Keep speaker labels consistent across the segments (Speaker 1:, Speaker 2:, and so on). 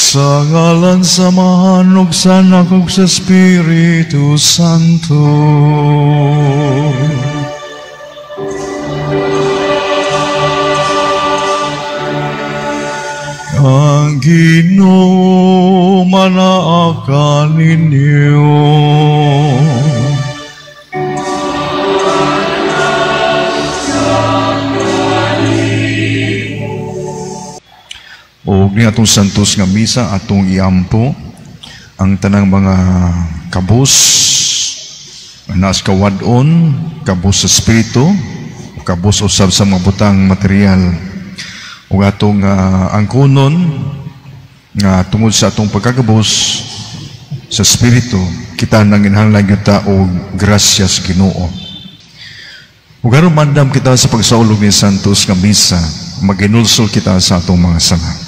Speaker 1: Sa ngalan sa Amahan ug sa Anak ug sa Espiritu Santo. Ang Ginoo manaa kaninyo. O ni atong santos nga misa atong iampo ang tanang mga kabus nas kawadon, kabus sa espiritu, kabus usab sa mga butang material. Ug atong angkonon nga tungod sa atong pagkakabus sa espiritu, kita nanginahanglan gyud ta og grasya sa Ginoo. Ug aron mandam kita sa pagsaulog ni santos nga misa, maginulsol kita sa atong mga sala.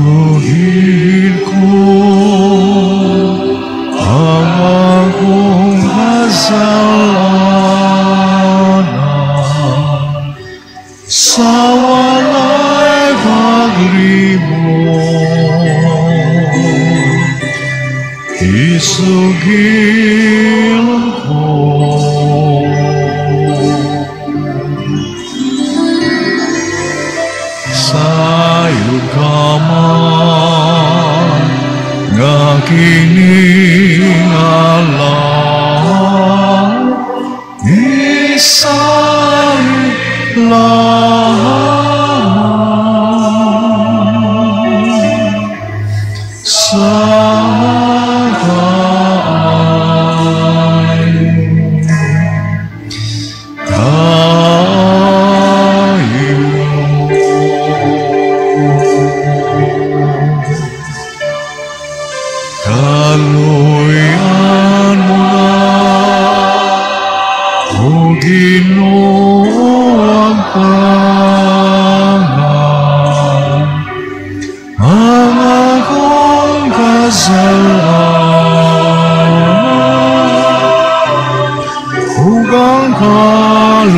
Speaker 1: Sugil ko ang akong kasalanan sa walay paglimot. Isugil ko sayo ka man nga kiningala isay lamang sa kaayo kayo. Kaluyan mo na, O Ginoo, ang pangan, ang akong kasalanan, ug ang kaluwasan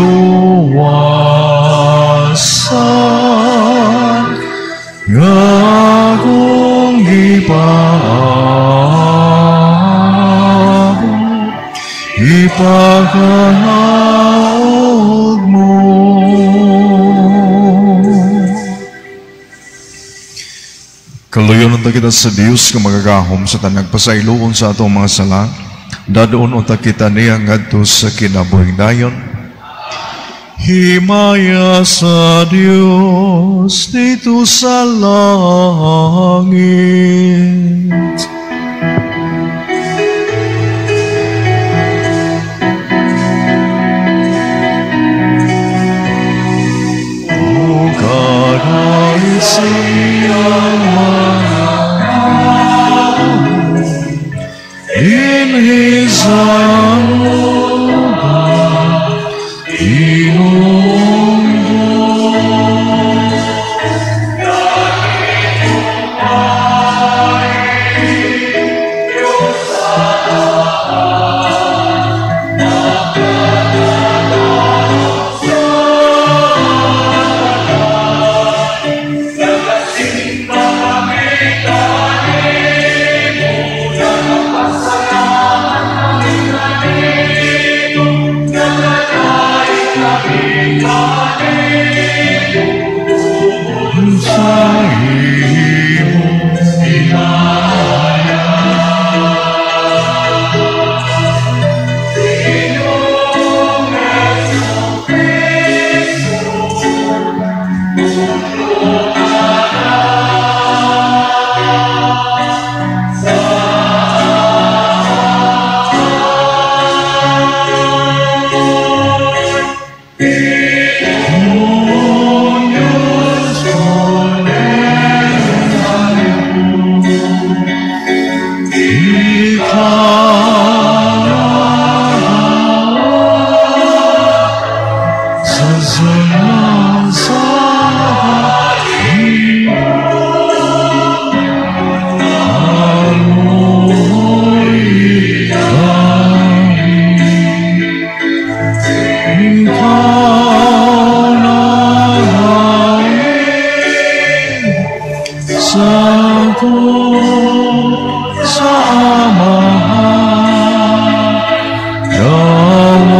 Speaker 1: nga akong gipaabot, ipakanaog mo. Kaluyon unta kita sa Dios nga magagahom sa tanang pasayloon sa atong mga sala, dadoon unta kita niya ngadto sa kinabuhing dayon. Himaya sa Dios dito sa langit. O kadait siyang mga dinhi sa Ginoong Diyos. Nako sa Amahan, Dawaga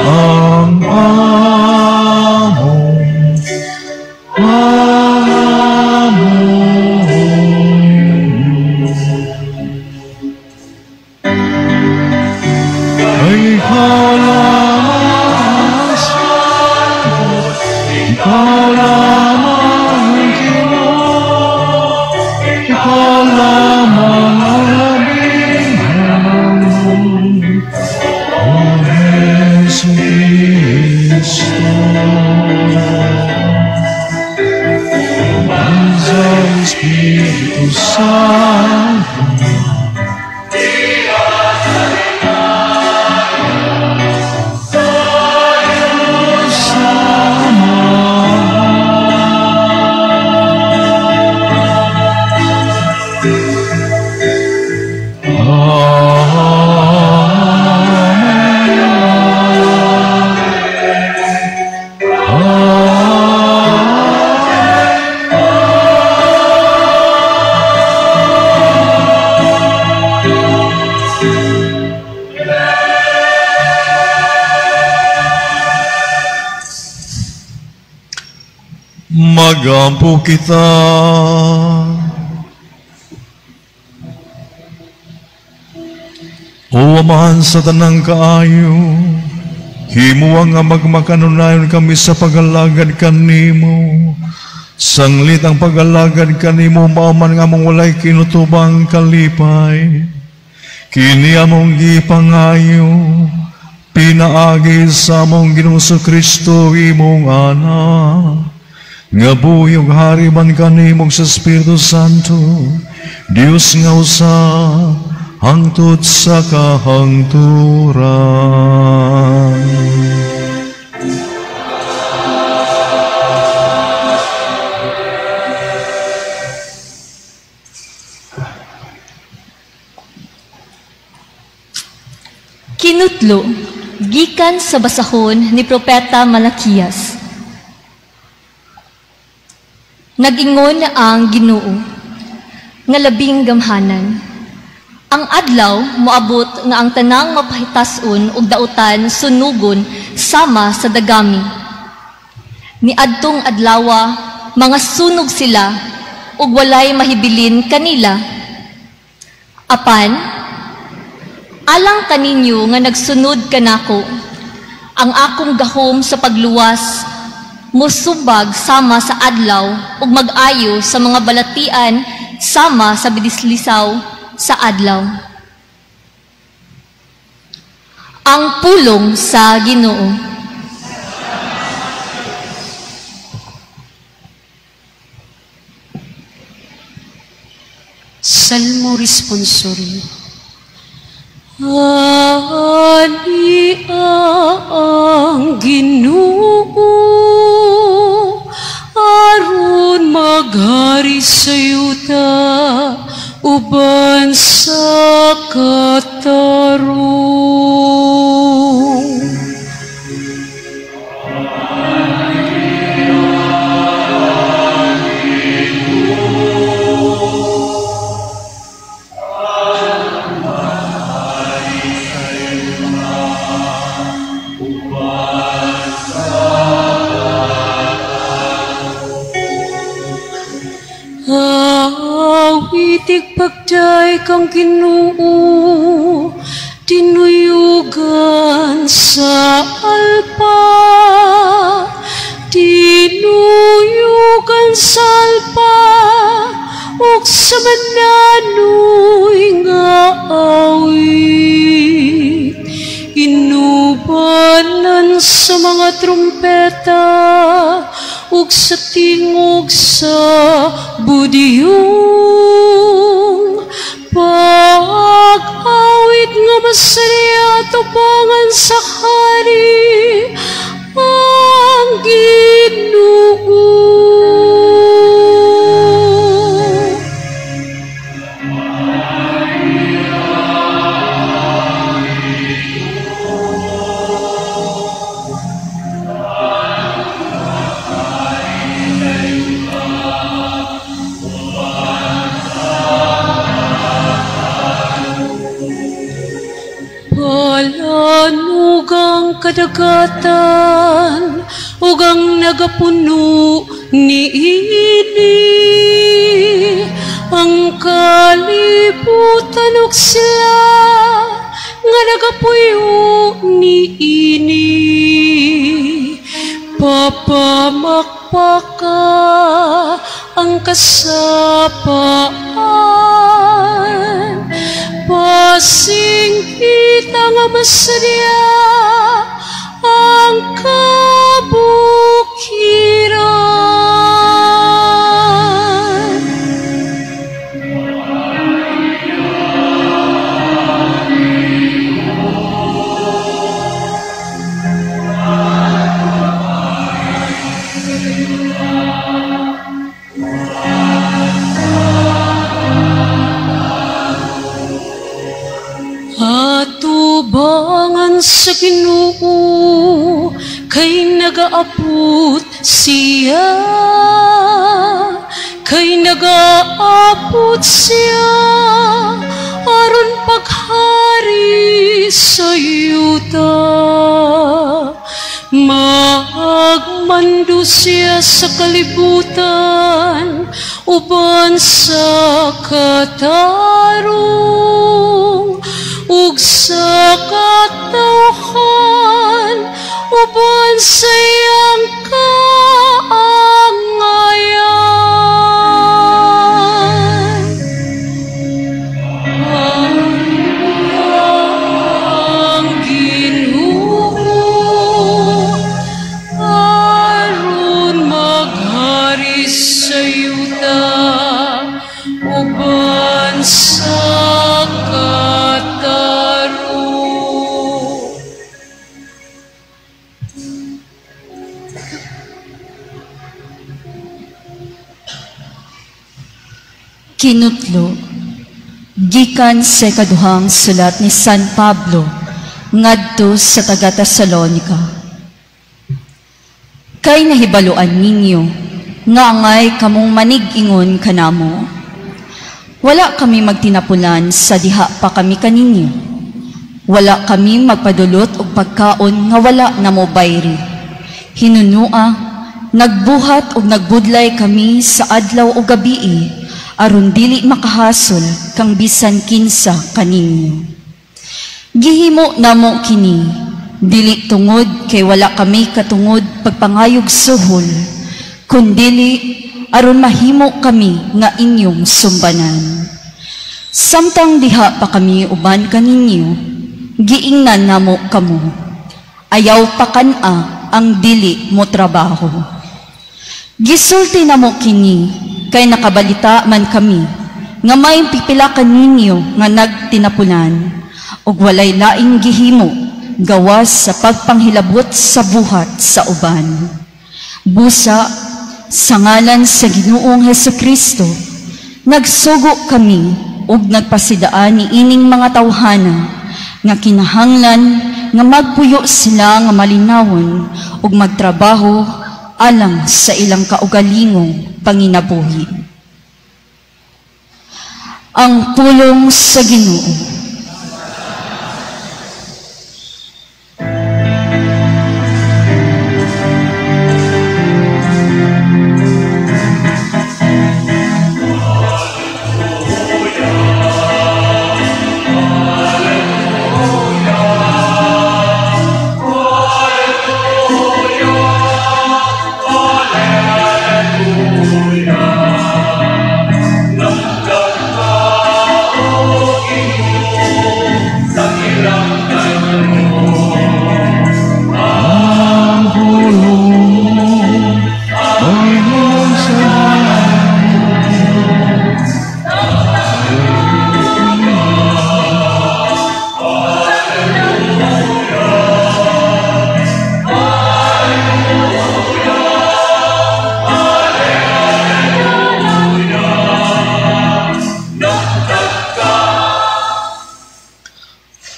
Speaker 1: ang among pangamuyo. Ay ikaw lamang ang sangkot, ikaw lamang ang Ginoo, ikaw lamang ang labing hamon, O Jesu Cristo. Sa Espiritu Santo, Magampo kita. O Amahan sa tanang kaayo, himuha nga magmakanunayon kami sa pag-alagad kanimo. Sanglit ang pag-alagad kanimo, mao man nga among walay kinutubang kalipay. Kini among gipangayo, pinaagi sa among Ginoong Kristo imong Anak, nga buhi ug hari man kanimo sa Espiritu Santo, Dios nga usa, hangtod sa kahangturan.
Speaker 2: Kinutlo, gikan sa basahon ni Propeta Malakias. Nag-ingon ang Ginoo nga labing gamhanan. Ang adlaw moabot nga ang tanang mapahitason ug dautan sunugon sama sa dagami. Niadtong adlawa mga sunog sila ug walay mahibilin kanila. Apan alang kaninyo nga nagsunod kanako, ang akong gahom sa pagluwas musubag sama sa adlaw ug mag-ayo sa mga balatian sama sa bidislisaw sa adlaw. Ang pulong sa Ginoo.
Speaker 3: Salmo Responsory. Ani ang Ginoo, aron maghari sa yuta, uban sa katarong. Awitig pagday kang Ginoo, tinuyugan sa alpa, tinuyugan sa alpa, ug sa mananoy nga awit. Inubanan sa mga trumpeta, ug sa tingog sa budiyong. Pag-awit nga masaya tubangan sa hari ang Ginoo. Kadagatan ug ang nagapuno niini, ang kalibutan ug sila nga nagapuyo niini. Papamakpaka ang kasapaan, pasingkita nga masadya ang kabukiran. Atubangan sa Ginoo kay nagaabot siya, kay nagaabot siya aron paghari sa yuta. Maagmando siya sa kalibutan uban sa katarong ug sa katawhan uban sa iyang kaangayan. Ang Ginoo aron maghari sa yuta uban sa katarong.
Speaker 4: Kinutlo, gikan sa ikaduhang sulat ni San Pablo ngadto sa taga Tesalonika. Kay nahibaluan ninyo nga angay kamong manig-ingon kanamo. Wala kami magtinapulan sa diha pa kami kaninyo. Wala kami magpadulot og pagkaon nga wala namo bayri. Hinunua, nagbuhat og nagbudlay kami sa adlaw o gabii aron dili makahasol kang bisan kinsa kaninyo. Gihimo namo kini, dili tungod kay wala kami katungod pagpangayog suhol, kundili aron mahimo kami nga inyong sumbanan. Samtang diha pa kami uban kaninyo, giingnan namo kamo, ayaw pa kan-a ang dili mo trabaho. Gisulti namo kini, kay nakabalita man kami nga may pipila kaninyo nga nagtinapunan ug walay laing gihimo gawas sa pagpanghilabot sa buhat sa uban. Busa, sa ngalan sa Ginoong Hesukristo, nagsugo kami ug nagpasidaan ni ining mga tawhana nga kinahanglan nga magpuyo sila nga malinawon ug magtrabaho alang sa ilang kaugalingong panginabuhi. Ang pulong sa Ginoo.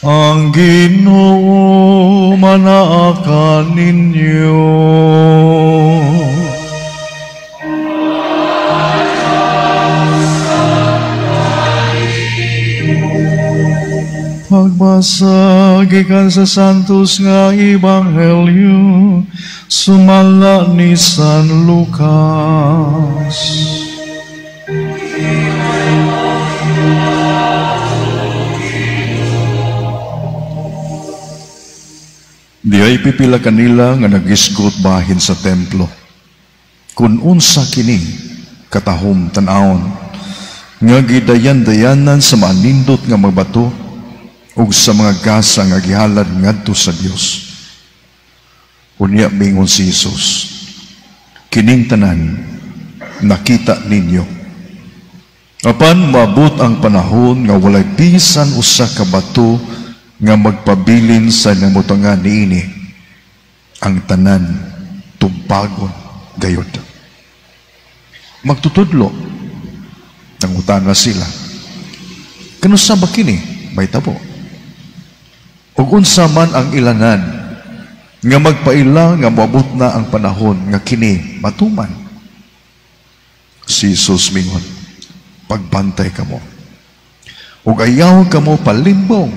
Speaker 1: Ang Ginoo manaa kaninyo. Pagbasa gikan sa Santos nga Ebanghelyo sumala ni San Lucas. Diay pipila kanila nga nagisgot bahin sa templo. Kun unsa kini katahom tan-awon nga gidayan-dayanan sa maanindot nga mga bato ug sa mga gasa nga gihalad ngadto sa Dios. Unya mingon si Jesus, kining tanan nakita ninyo. Apan maabot ang panahon nga walay bisan usa ka bato nga magpabilin sa namutangan niini, ang tanan tumpagon gayod. Magtutudlo, nangutana sila, kanusa ba kini mahitabo? Ug unsa man ang ilanan nga magpaila nga moabot na ang panahon nga kini matuman? Si Jesus mingon, pagbantay kamo ug ayaw kamo palimbong,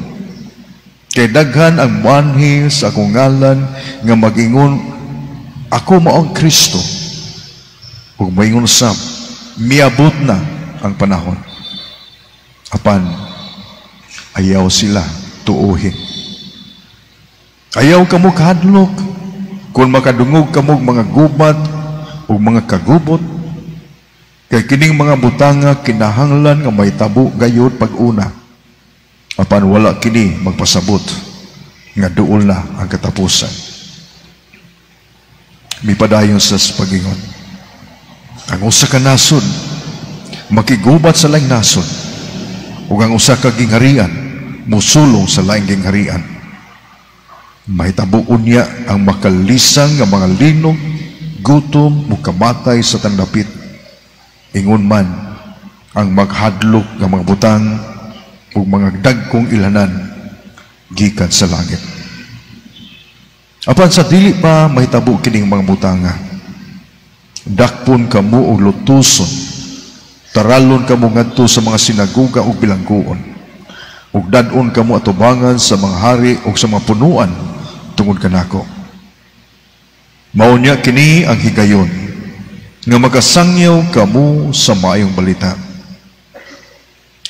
Speaker 1: kay daghan ang moanhi sa akong ngalan nga mag-ingon, ako mao ang Kristo, ug moingon sab, miabot na ang panahon. Apan ayaw sila tuohin. Ayaw kamo kahadlok kung makadungog kamo mga gubat ug mga kagubot, kay kining mga butanga kinahanglan nga mahitabo gayud pag-una. Apan wala kini magpasabot nga duol na ang katapusan. Mipadayon sa pagingon, ang usa ka nasod makigubat sa laing nasod, ug ang usa ka gingharian mosulong sa laing gingharian. Mahitabo unya ang makalisang nga mga linog, gutom, mukamatay sa tandapit. Ingon man ang maghadlok nga mga butang ug mga dagkong ilanan gikan sa langit. Apan sa dili pa mahitabo kining mga butanga, dakpon kamo og lutuson, taralon kamo ngadto sa mga sinagoga ug bilangguon, ug dad-on kamo atubangan sa mga hari ug sa mga punuan tungod kanako. Mao nya kini ang higayon nga makasangyaw kamo sa maayong balita.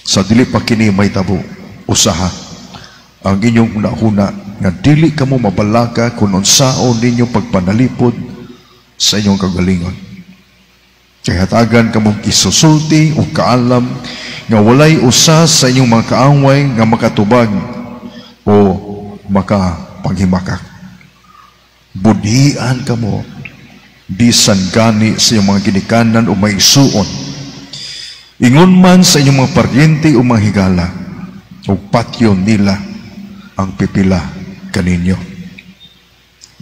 Speaker 1: Sa dili pa kini mahitabo, usaha ang inyong hunahuna nga dili kamo mabalaka kun unsaon ninyo pagpanalipod sa inyong kagalingon. Kay hatagan kamong isusulti o kaalam nga walay usa sa inyong mga kaaway nga makatubag o makapanghimakak. Budhian kamo bisan gani sa inyong mga ginikanan o maigsuon, ingon man sa inyong mga paryente o mga higala, o patyon nila ang pipila kaninyo.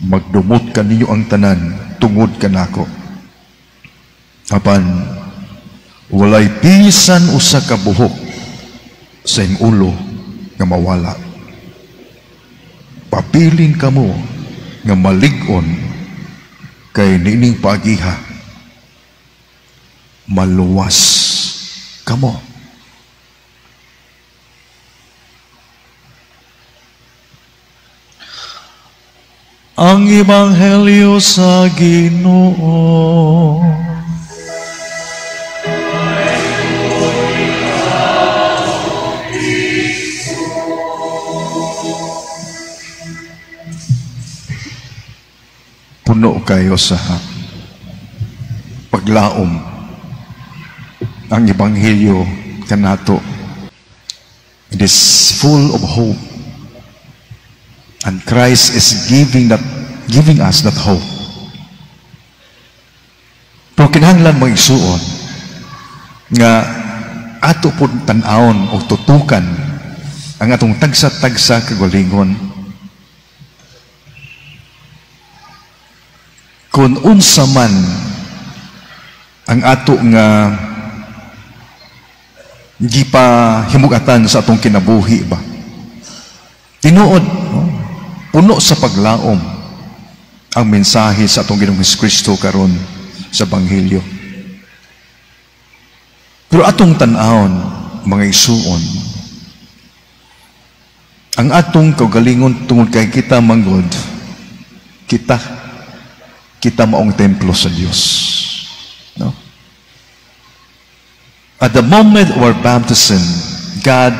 Speaker 1: Magdumot kaninyo ang tanan tungod kanako. Apan walay bisan usa ka buhok sa iyong ulo nga mawala. Pabilin kamo nga malig-on kay niining pagiha maluwas kamo. Ang Ebanghelyo sa Ginoo. Puno kayo sa paglaom ang Ebanghelyo kanato. It is full of hope. And Christ is giving us that hope. Pero kinahanglan mga igsuon nga ato pud tan-awon o tutukan ang atong tagsa-tagsa kagalingon. Kung unsa man ang ato nga gipahimugatan sa atong kinabuhi ba, tinuod, no? Puno sa paglaom ang mensahe sa atong Ginoong Hesukristo karon sa Ebanghelyo. Pero atong tan-awon, mga igsuon, Ang atong kaugalingon, tungod kay kita manggod, kita kita maong templo sa Dios. No? At the moment of our baptism, God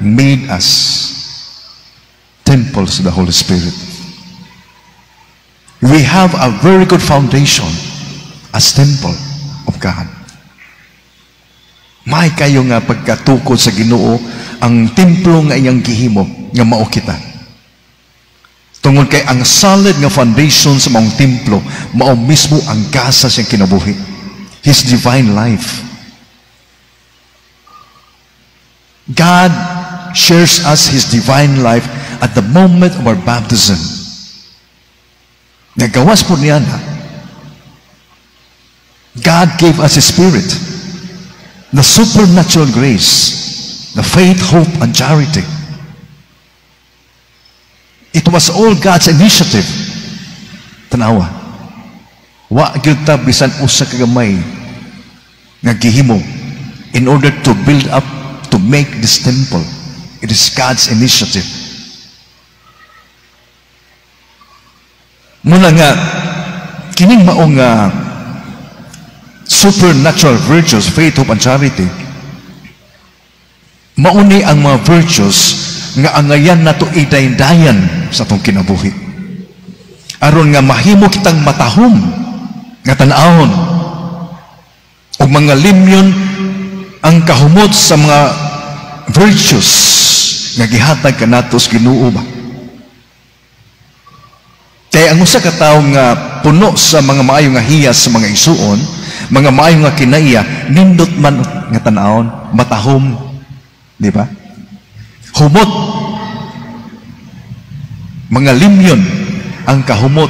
Speaker 1: made us temples of the Holy Spirit. We have a very good foundation as temple of God. May kayo nga pagkatukod sa Ginoo ang templo nga iyang gihimo nga mao kita. Tungod kay ang solid nga foundation sa maong templo, mao mismo ang gasa siyang kinabuhi. His divine life. God shares us His divine life at the moment of our baptism. Nagawas po niya na. God gave us His Spirit, the supernatural grace, the faith, hope, and charity. It was all God's initiative. Tanawa. Wa gyud ta bisan usa ka gamay nga gihimo in order to build up, to make this temple. It is God's initiative. Muna nga kining maong supernatural virtues, faith, hope, and charity, mauni ang mga virtues nga angayan nato idayndayan sa atong kinabuhi. Aron nga mahimo kitang matahom nga tan-awon og mga limyon ang kahumot sa mga virtues nga gihatag kanato sa Ginoo ba. Kaya ang usa ka tawo nga puno sa mga maayo nga hiyas sa mga isuon, mga maayo nga kinaiya, nindot man nga tan-awon, matahom, di ba? Humot, mga limyon ang kahumot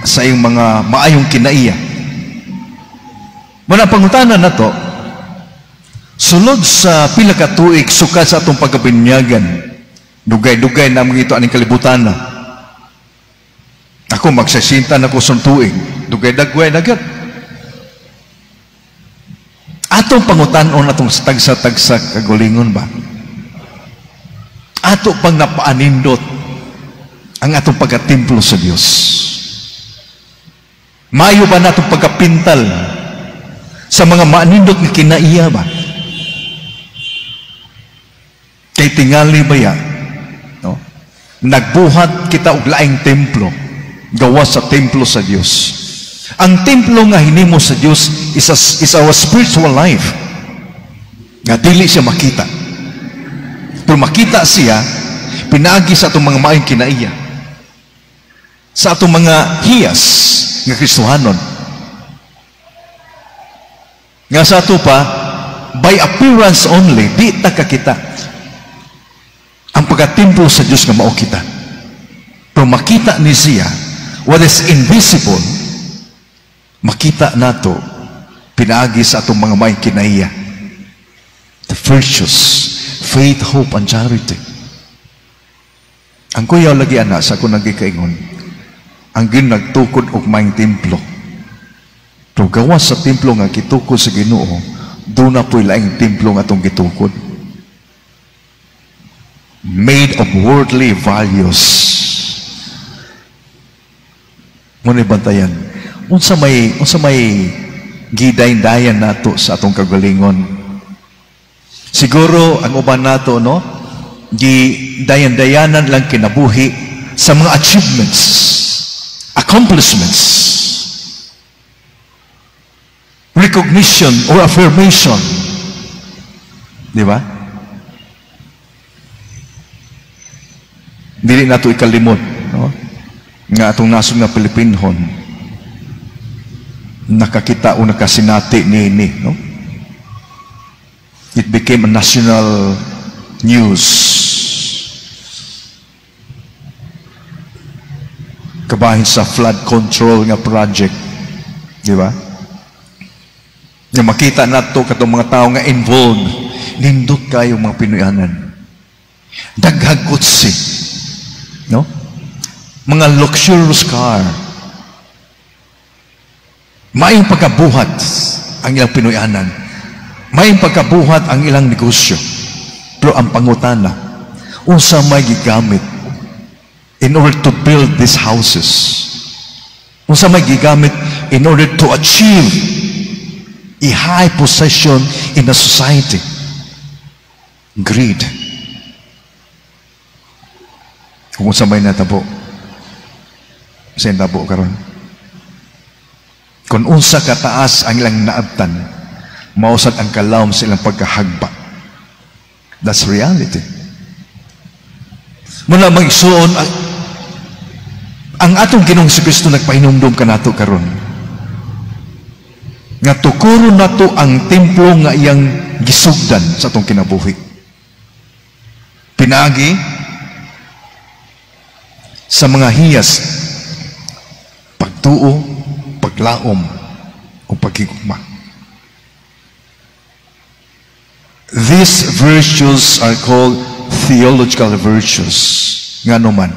Speaker 1: sa iyong mga maayong kinaiya. Muna pangutana na to, sulod sa pila ka tuig sukad sa atong pagkabinyagan, dugay-dugay na mga ito aning kalibutan na. Ako magsasinta na ko sa tuig, dugay-dugay na gyud. Atong pangutan-on atong tagsa-tagsa kagulingon ba? Ato pang napaanindot ang atong pagkatimplo sa Dios. Maayo ba na atong pagkapintal sa mga maanindot nga kinaiya ba? Kay tingali ba ya? No? Nagbuhat kita og laing templo, gawas sa templo sa Dios. Ang templo nga hinimo sa Dios is our spiritual life. Nga dili siya makita. Pero makita siya pinaagi sa atong mga maayong kinaiya, sa atong mga hiyas nga Kristohanon. Nga sa ato pa, by appearance only, di ta kakita ang pagkatimplo sa Dios nga mao kita. Pero makita ni siya what is invisible, makita nato pinaagi sa atong mga maayong kinaiya. The virtues, faith, hope, and charity. Ang kuyaw lagi ana sa akong nagikaingon, ang ginagtukod og maayong templo. Pero gawas sa templo nga gitukod sa Ginoo, doon na po'y laing templo nga atong gitukod. Made of worldly values. Ngunit bantayan, unsa may gidayndayan nato sa atong kagalingon. Siguro ang uban nato, no, gidayan-dayanan lang kinabuhi sa mga achievements, accomplishments, recognition or affirmation. Di ba? Dili nato ikalimot, no, nga atong nasod nga Pilipinhon nakakita o nakasinati niini, no? It became a national news. Kabahin sa flood control nga project, di ba? Nga makita nato katong mga tao nga involved, nindot kayo mga Pinoyanan. Daghang kutsi, no? Mga luxurious car. Maayong pagkabuhat ang ilang Pinoyanan. Maayong pagkabuhat ang ilang negosyo. Pero ang pangutana, Unsa may gigamit in order to build these houses? Unsa may gigamit in order to achieve a high position in the society? Greed. Kung unsa may natabo sa natabo karon. Kung unsa kataas ang ilang naabtan, mao sad ang kalawom sa ilang pagkahagba. That's reality. Muna, mga igsuon, ang atong Ginoong Kristo nagpahinumdum kanato karon nga tukuron nato ang templo nga iyang gisugdan sa atong kinabuhi. Pinagi sa mga hiyas, pagtuo, paglaom, o paghigugma. These virtues are called theological virtues. Ngano man?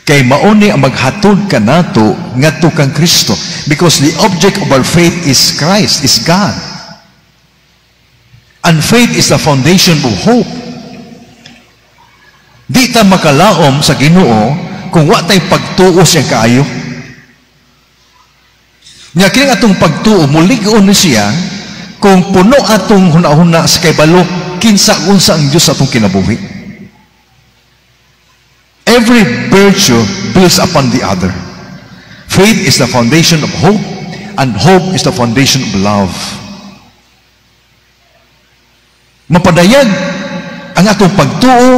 Speaker 1: Kay mao ni ang maghatod kanato ngadto kang Kristo, because the object of our faith is Christ, is God. And faith is the foundation of hope. Di ta makalaom sa Ginoo kung wa tay pagtuo siya kaayo. Nya kini atong pagtuo mulig-on ni siya kung puno atong hunahuna sa kaybalo kinsa unsa ang Dios sa atong kinabuhi. Every virtue builds upon the other. Faith is the foundation of hope, and hope is the foundation of love. Mapadayag ang atong pagtuo,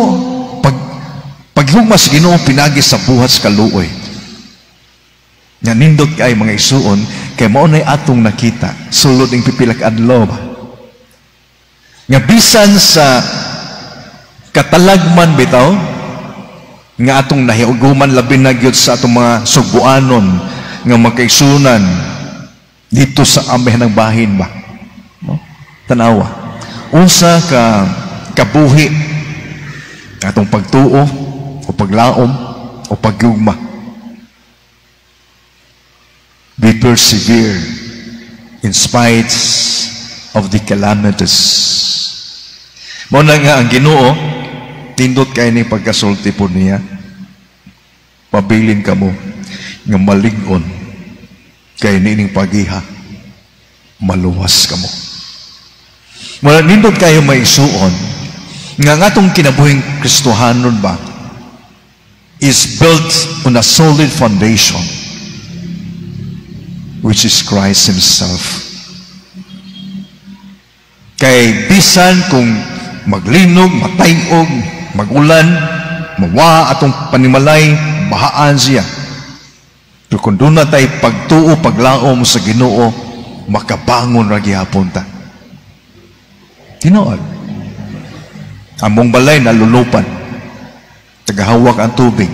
Speaker 1: paghugma sa Ginoo pinagi sa buhat sa kaluoy. Nga nindot kay mga igsuon, kay mao nay atong nakita sulod ing pipila ka adlaw ba. Nga bisan sa katalagman bitaw nga atong nahiuguman, labi na gyud sa atong mga sugbuanon nga magkaigsunan dito sa amihan ng bahin ba, no? Tanawa unsa ka kabuhi atong pagtuo o paglaom o pagyugma. We persevere in spite of the calamities. Mao na nga ang Ginoo, tindot kay ni pagkasulti po niya, pabilin kamo nga malig-on kay niining pagiha, maluwas kamo. Wala nindot kayo maisuon nga ang atong kinabuhing Kristohanon ba is built on a solid foundation, which is Christ Himself. Kay bisan kung maglinog, matayog, magulan, mawa atong panimalay, bahaan siya. Pero kung doon na tayo pagtuo, paglaom sa Ginoo, makabangon ra gihapon ta. Tinuod. Among balay nalulupan. Tagahawak ang tubig.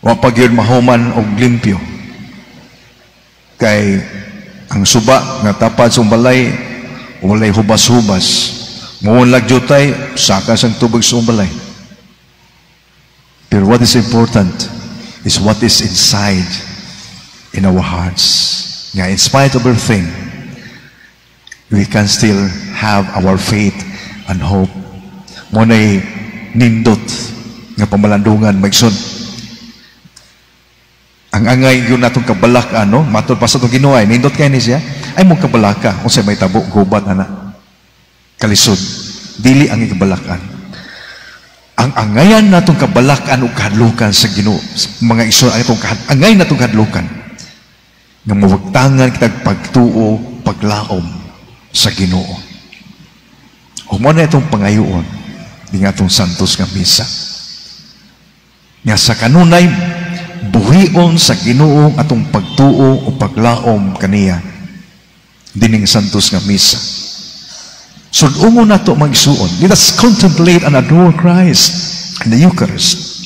Speaker 1: Wa pa gyud mahuman og limpyo. Kay ang suba nga tapad sa balay walay hubas-hubas. Muunlag jutay, saka sang tubig sa balay. Pero what is important is what is inside in our hearts. Nga in spite of everything, we can still have our faith and hope. Mao nay nindot nga pamalandungan, maigsoon. Ang angay yun natong kabalaka, no? Matod pa sa itong Ginoo, ay, nindot kay ni siya, ay mong kabalaka, kung sa may tabo, gubat, ana. Kalisod. Dili ang ikabalakan. Ang angayan natong kabalakan o kahadlukan sa Ginoo, mga igsoon, ang itong angay natong kahadlukan, nga mawagtangan kitag pagtuo, paglaom sa Ginoo. Humo na itong pangayoon, di nga itong santos nga misa. Nga sa kanunay, buhion sa Ginoo atong pagtuo o paglaom kaniya dining santos nga misa. Sud-ungon nato, mga igsuon. Let us contemplate and adore Christ in the Eucharist.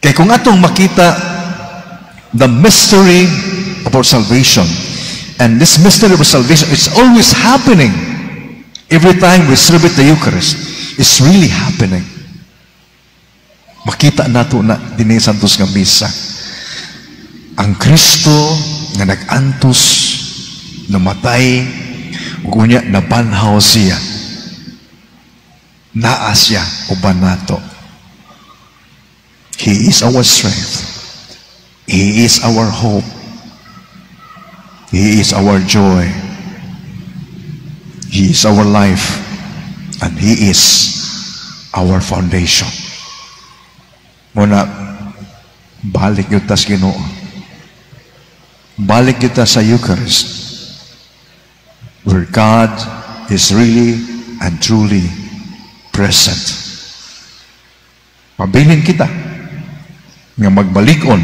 Speaker 1: Kay kung atong makita the mystery of our salvation, and this mystery of our salvation is always happening every time we celebrate the Eucharist. It's really happening. Makita nato na dinhi santos nga misa. Ang Kristo nga nag-antos, namatay, ug unya nabanhaw siya. Naa siya uban nato. He is our strength. He is our hope. He is our joy. He is our life. And He is our foundation. Muna, balik gyud ta sa Ginoo. Balik kita sa Eucharist, where God is really and truly present. Pabilin kita nga magbalikon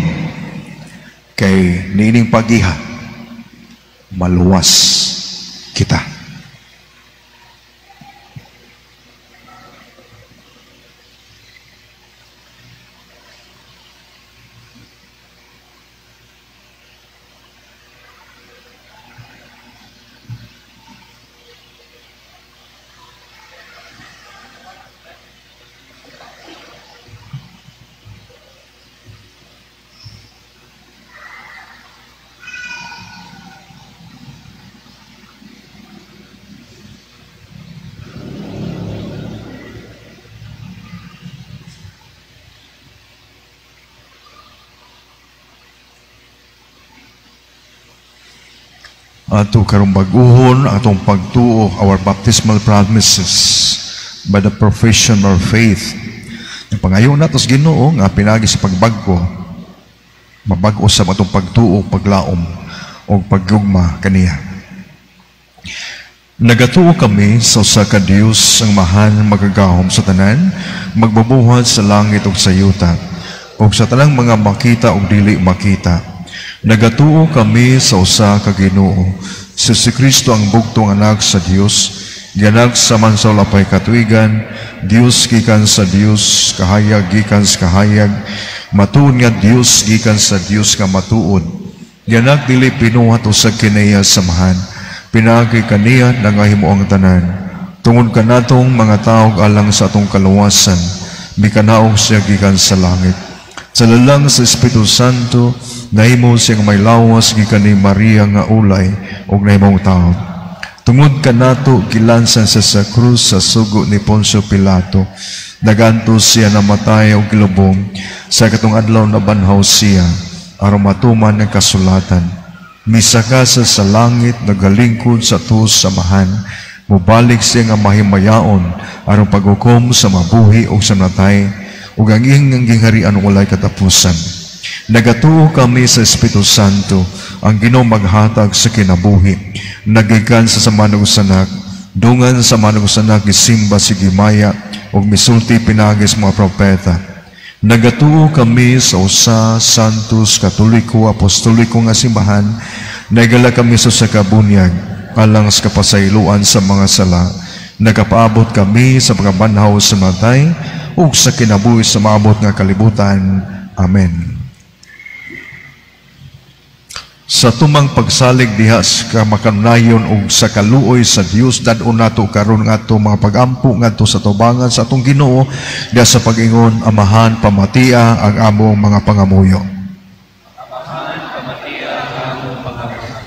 Speaker 1: kay niining pagiha maluwas kita. Ato karong bag-uhon atong pagtuo, our baptismal promises by the profession of faith. Ang pangayo nato sa Ginoo nga pinagi sa pagbag-o, mabag-o sa atong pagtuo, paglaom o paggugma kaniya. Nagatuo kami sa usa ka Dios ang mahan magagahom sa tanan, magbubuhat sa langit ug sa yuta, ug sa tanang mga makita ug dili makita. Nagatuo kami sa usa ka Ginoo, si Kristo ang bugtong anak sa Dios, gianak sa mansaw lapay katuigan, Dios gikan sa Dios, kahayag gikan sa kahayag, matuod nga Dios gikan sa Dios nga matuod. Gianak dili pinuhat usa kinaiya samahan, pinaagi kaniya nangahimo ang tanan. Tungod kanatong mga tawo alang sa atong kaluwasan, mikanaog siya gikan sa langit. Sa lalang sa Espiritu Santo, nahimo siyang may lawas gikan ni Maria nga ulay og nahimong tawo. Tungod kanato gilansan siya sa krus sa sugo ni Poncio Pilato. Nagantos siya namatay og gilubong. Sa katong adlaw nabanhaw siya aron matuman ang kasulatan. Misaka siya sa langit, nagalingkod sa tuos samahan. Mobalik siya nga mahimayaon aron paghukom sa mabuhi o sa natay, ug ang iyang gingharian walay katapusan. Nagatuo kami sa Espiritu Santo, ang Ginoo maghatag sa kinabuhi. Nagikan sa samanog sanak, dungan sa manog sanak gisimba si Gimaya ug misulti pinagi sa mga propeta. Nagatuo kami sa usa Santos Katoliko Apostoliko nga simbahan. Nagala kami sa usa ka bunyag alang sa kapasayloan sa mga sala. Nagapaabot kami sa pagkabanhaw sa matay ug sa kinabuhi sa maabot nga kalibutan. Amen. Sa tumang pagsalig diha sa makanunayon ug sa kaluoy sa Dios, dad-on nato karon ngadto mga pagampo ngadto sa tubangan sa atong Ginoo diha sa pag-ingon, Amahan, pamatia ang among mga pangamuyo.
Speaker 5: Amahan, pamatia ang among pangamuyo.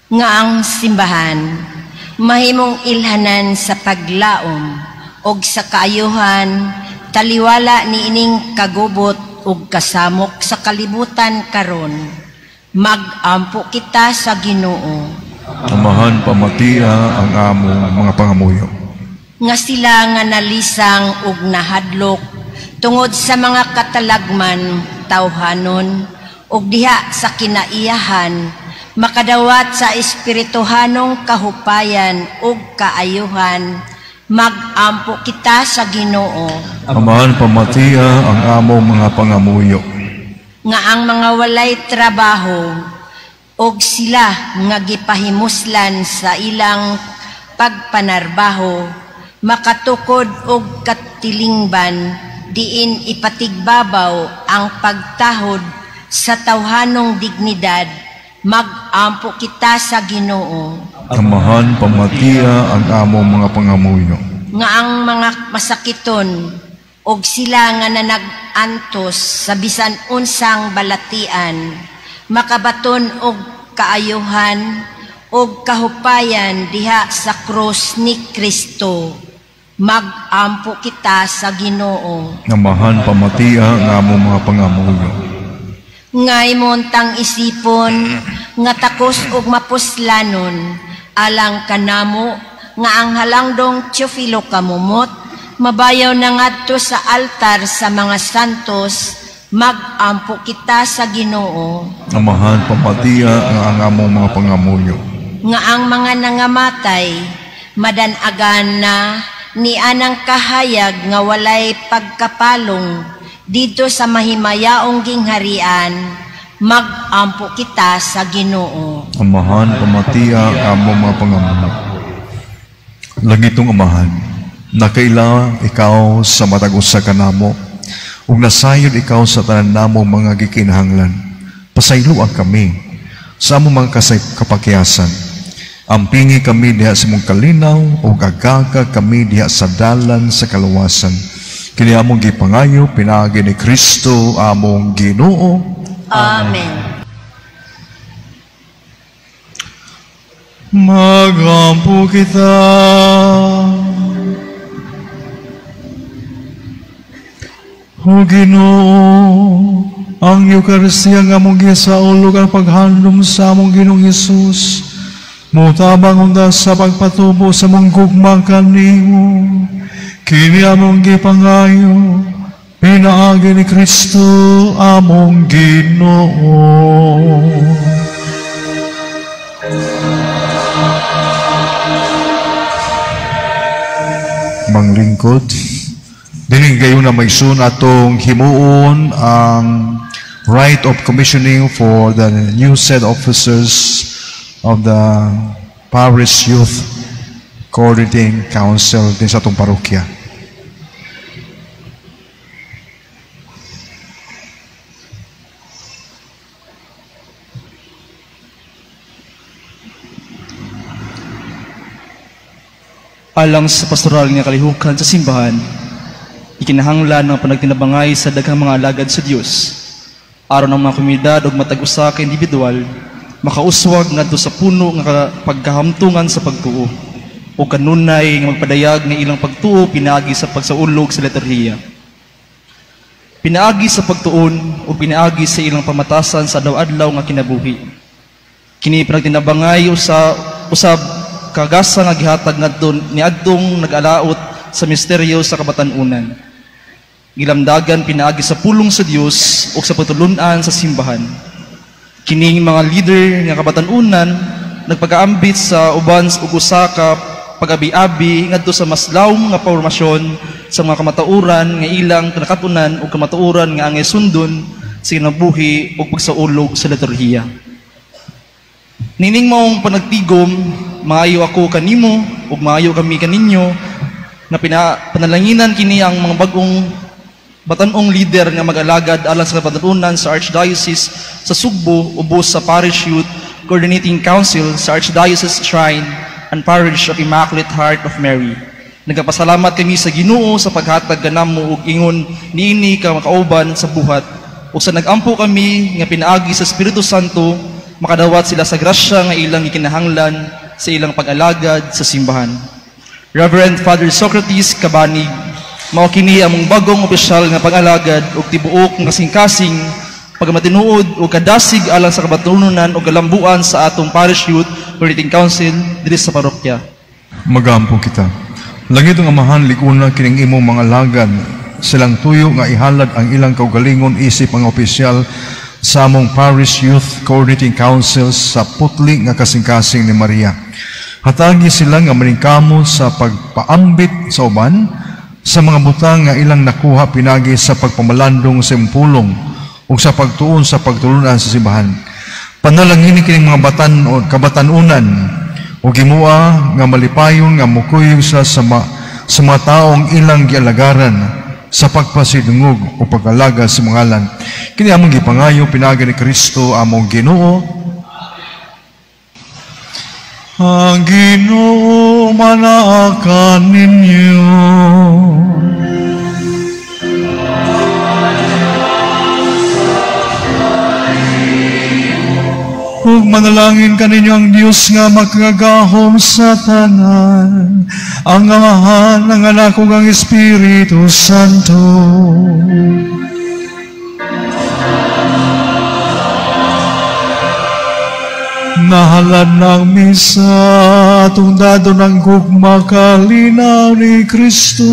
Speaker 6: Nga ang simbahan mahimong ilhanan sa paglaom og sa kaayuhan, taliwala niining kagubot ug kasamok sa kalibutan karon. Magampo kita sa Ginoo.
Speaker 1: Amahan, pamatia ang among mga pangamuyo.
Speaker 6: Nga sila nga nalisang ug nahadlok tungod sa mga katalagman tawhanon ug diha sa kinaiyahan, makadawat sa espirituhanong kahupayan ug kaayuhan. Magampo kita sa Ginoo.
Speaker 1: Amahan, pamatia ang among mga pangamuyo.
Speaker 6: Nga ang mga walay trabaho og sila nga gipahimuslan sa ilang pagpanarbaho, makatukod og katilingban diin ipatigbabaw ang pagtahod sa tawhanong dignidad. Magampo kita sa Ginoo.
Speaker 1: Amahan, pamatia ang among mga pangamuyo.
Speaker 6: Nga ang mga masakiton og sila nga nanag-antos sa bisan unsang balatian, makabaton og kaayuhan ug kahupayan diha sa krus ni Kristo. Magampo kita sa Ginoo.
Speaker 1: Amahan, pamatia ang among mga pangamuyo.
Speaker 6: Ngay montang isipon nga takos ug mapuslanon alang kanamo nga ang halangdong Teofilo kamumot mabayaw na ngadto sa altar sa mga santos. Magampo kita sa Ginoo.
Speaker 1: Amahan, pamatia nga ang among mga pangamuyo.
Speaker 6: Nga ang mga nangamatay madanagan na ni anang kahayag nga walay pagkapalong dito sa mahimayaong gingharian. Magampo kita sa Ginoo.
Speaker 1: Amahan, pamatia ang among mga pangamuyo. Langitong Amahan, nakaila ikaw sa matag usa kanamo ug nasayod ikaw sa tanan namong mga gikinahanglan. Pasayloa kami sa among mga kapakyasan. Ampingi kami diha sa imong kalinaw ug agaga kami diha sa dalan sa kaluwasan. Kini among gipangayo pinaagi ni Kristo among Ginoo.
Speaker 6: Amen.
Speaker 1: Magampo kita. O Ginoo, ang Eucharistia nga among gisaulog ang paghandom sa among Ginoong Hesus, mutabang unta sa pagpatubo sa among gugma kanimo. Kini among gipangayo pinaagi ni Kristo among Ginoo. Manglingkod, dining gayon na maigsoon atong himuon ang right of commissioning for the new set officers of the Parish Youth Coordinating Council din sa atong parokya.
Speaker 7: Alang sa pastoral nga kalihukan sa simbahan, ikinahanglan ang panagtinabangay sa daghang mga alagad sa Dios. Aron ang mga komunidad ug matag usa ka individual makauswag ngadto sa puno nga pagkahamtungan sa pagtuo o kanunay nga magpadayag nga ilang pagtuo pinaagi sa pagsaulog sa liturhiya. Pinaagi sa pagtuon o pinaagi sa ilang pamatasan sa adlaw-adlaw nga kinabuhi. Kini panagtinabangay usa usab kagasa nga gihatag ngadto niadtong nag-alaot sa misteryo sa kabatan-unan. Gilamdagan pinaagi sa pulong sa Dios ug sa pagtulun-an sa simbahan. Kining mga leader nga kabatan-unan nagpagaambit sa uban ug usa ka pagabi-abi ngadto sa mas lawom nga formasyon sa mga kamatuoran nga ilang nakatunan ug kamatuoran nga angay sundon sa kinabuhi ug pagsaulog sa liturhiya. Nining maong panagtigom, maayo ako kanimo ug maayo kami kaninyo na pinalanginan kini ang mga bag-ong batanong leader nga mag-alagad alang sa kabatan-unan sa Archdiocese sa Sugbo ubos sa Parish Youth Coordinating Council sa Archdiocese Shrine and Parish of Immaculate Heart of Mary. Nagapasalamat kami sa Ginoo sa paghatag kanamo og ingon niini ka makauban sa buhat ug sa nag-ampo kami nga pinaagi sa Espiritu Santo makadawat sila sa grasya nga ilang gikinahanglan sa ilang pag-alagad sa simbahan. Reverend Father Socrates Cabanig, mao kini among bagong opisyal nga pag-alagad ug tibuok nga kasing-kasing pagmatinuod ug kadasig alang sa kabatununan ug kalambuan sa atong Parish Youth Coordinating Council diri sa parokya.
Speaker 1: Magampo kita. Langitong Amahan, liguna kining imong mga alagad, silang tuyo nga ihalad ang ilang kaugalingon isip ang opisyal sa among Parish Youth Coordinating Council sa putli nga kasing-kasing ni Maria. Hatagi sila nga maningkamot sa pagpaambit sa uban sa mga butang nga ilang nakuha pinagi sa pagpamalandong sa imong pulong ug sa pagtuon sa pagtulunan sa simbahan. Panalangini kining mga kabatan-unan ug himoa nga malipayon nga mokuyog sila sa mga taong ilang gialagaran sa pagpasidungog o pag-alaga sa mga ngalan. Kini among gipangayo pinaagi ni Kristo among Ginoo. Ang Ginoo manaakan ninyo. Ug manalangin kaninyo ang Dios nga makagagahom sa tanan, ang Amahan, ang Anak ug ang Espiritu Santo. Nahalad ng misa, atong dado ng gugma kalinaw ni Kristo.